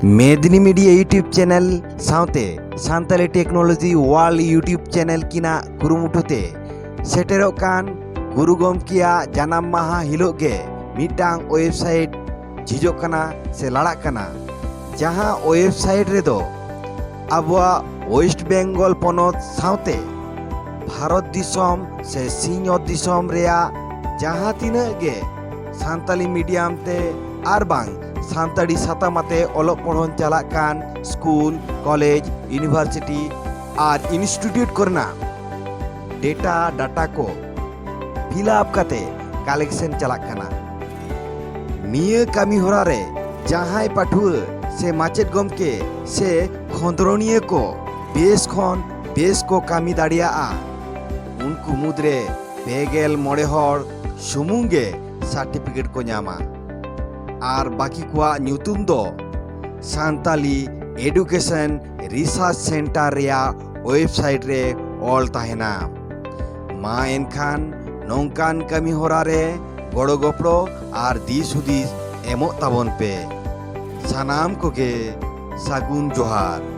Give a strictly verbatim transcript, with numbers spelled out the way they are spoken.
ᱢᱮᱫᱤᱱᱤ media YouTube channel ᱥᱟᱶᱛᱮ Santali technology world YouTube channel ᱠᱤᱱᱟᱜ ᱠᱩᱨᱩᱢᱩᱴᱩ ᱛᱮ ᱥᱮᱴᱮᱨᱚᱜ ᱠᱟᱱ ᱜᱩᱨᱩ ᱜᱚᱢᱠᱮᱭᱟᱜ ᱡᱟᱱᱟᱢ ᱢᱟᱦᱟ ᱦᱤᱞᱳᱜ ᱜᱮ ᱢᱤᱫᱴᱟᱝ ᱳᱭᱮᱵᱽᱥᱟᱭᱤᱴ ᱡᱷᱤᱡᱚᱜ ᱠᱟᱱᱟ ᱥᱮ ᱞᱟᱲᱟᱜ ᱠᱟᱱᱟ, ᱡᱟᱦᱟᱸ ᱳᱭᱮᱵᱽᱥᱟᱭᱤᱴ ᱨᱮᱫᱚ ᱟᱵᱚᱣᱟᱜ ᱳᱭᱮᱥᱴ ᱵᱮᱝᱜᱚᱞ ᱯᱚᱱᱚᱛ ᱥᱟᱶᱛᱮ ᱵᱷᱟᱨᱚᱛ ᱫᱤᱥᱚᱢ ᱥᱮ ᱥᱤᱧᱚᱛ ᱫᱤᱥᱚᱢ ᱨᱮᱭᱟᱜ ᱡᱟᱦᱟᱸ ᱛᱤᱱᱟᱹᱜ ᱜᱮ ᱥᱟᱱᱛᱟᱞᱤ ᱢᱤᱰᱤᱭᱟᱢ ᱛᱮ ᱟᱨ ᱵᱟᱝ ᱥᱟᱱᱛᱟᱲᱤ ᱥᱟᱛᱟᱢ ᱟᱛᱮ ᱚᱞᱚᱜ ᱯᱚᱲᱦᱚᱱ ᱪᱟᱞᱟᱜ ᱠᱟᱱ ᱥᱠᱩᱞ, ᱠᱚᱞᱮᱡᱽ, ᱤᱭᱩᱱᱤᱵᱷᱟᱨᱥᱤᱴᱤ ᱟᱨ ᱤᱱᱥᱴᱤᱴᱤᱭᱩᱴ ᱠᱚᱨᱮᱱᱟᱜ ᱰᱮᱴᱟ ᱰᱟᱴᱟ ᱠᱚ ᱯᱷᱤᱞᱟᱯ ᱠᱟᱛᱮ ᱠᱟᱞᱮᱠᱥᱚᱱ ᱪᱟᱞᱟᱜ ᱠᱟᱱᱟ᱾ ᱱᱤᱭᱟᱹ ᱠᱟᱹᱢᱤ ᱦᱚᱨᱟ ᱨᱮ ᱡᱟᱦᱟᱸᱭ ᱯᱟᱹᱴᱷᱩᱣᱟᱹ ᱥᱮ ᱢᱟᱪᱮᱫ ᱜᱚᱢᱠᱮ ᱥᱮ ᱠᱷᱚᱸᱫᱽᱨᱚᱱᱤᱭᱟᱹ ᱠᱚ ᱵᱮᱥ ᱠᱷᱚᱱ ᱵᱮᱥ ᱠᱚ ᱠᱟᱹᱢᱤ ᱫᱟᱲᱮᱭᱟᱜᱼᱟ, ᱩᱱᱠᱩ ᱢᱩᱫᱽᱨᱮ ᱯᱮ ᱜᱮᱞ ᱢᱚᱬᱮ ᱦᱚᱲ ᱥᱩᱢᱩᱝ ᱜᱮ ᱥᱟᱨᱴᱤᱯᱷᱤᱠᱮᱴ ᱠᱚ ᱧᱟᱢᱟ᱾ ᱟᱨ ᱵᱟᱹᱠᱤ ᱠᱚᱣᱟᱜ ᱧᱩᱛᱩᱢ ᱫᱚ ᱥᱟᱱᱛᱟᱞᱤ ᱮᱰᱩᱠᱮᱥᱚᱱ ᱨᱤᱥᱟᱨᱪ ᱥᱮᱱᱴᱟᱨ ᱨᱮᱭᱟᱜ ᱳᱭᱮᱵᱽᱥᱟᱭᱤᱴ ᱨᱮ ᱚᱞ ᱛᱟᱦᱮᱱᱟ᱾ ᱢᱟ ᱮᱱᱠᱷᱟᱱ ᱱᱚᱝᱠᱟᱱ ᱠᱟᱹᱢᱤ ᱦᱚᱨᱟ ᱨᱮ ᱜᱚᱲᱚ ᱜᱚᱯᱲᱚ ᱟᱨ ᱫᱤᱥ ᱦᱩᱫᱤᱥ ᱮᱢᱚᱜ ᱛᱟᱵᱚᱱ ᱯᱮ᱾ ᱥᱟᱱᱟᱢ ᱠᱚᱜᱮ ᱥᱟᱹᱜᱩᱱ ᱡᱚᱦᱟᱨ᱾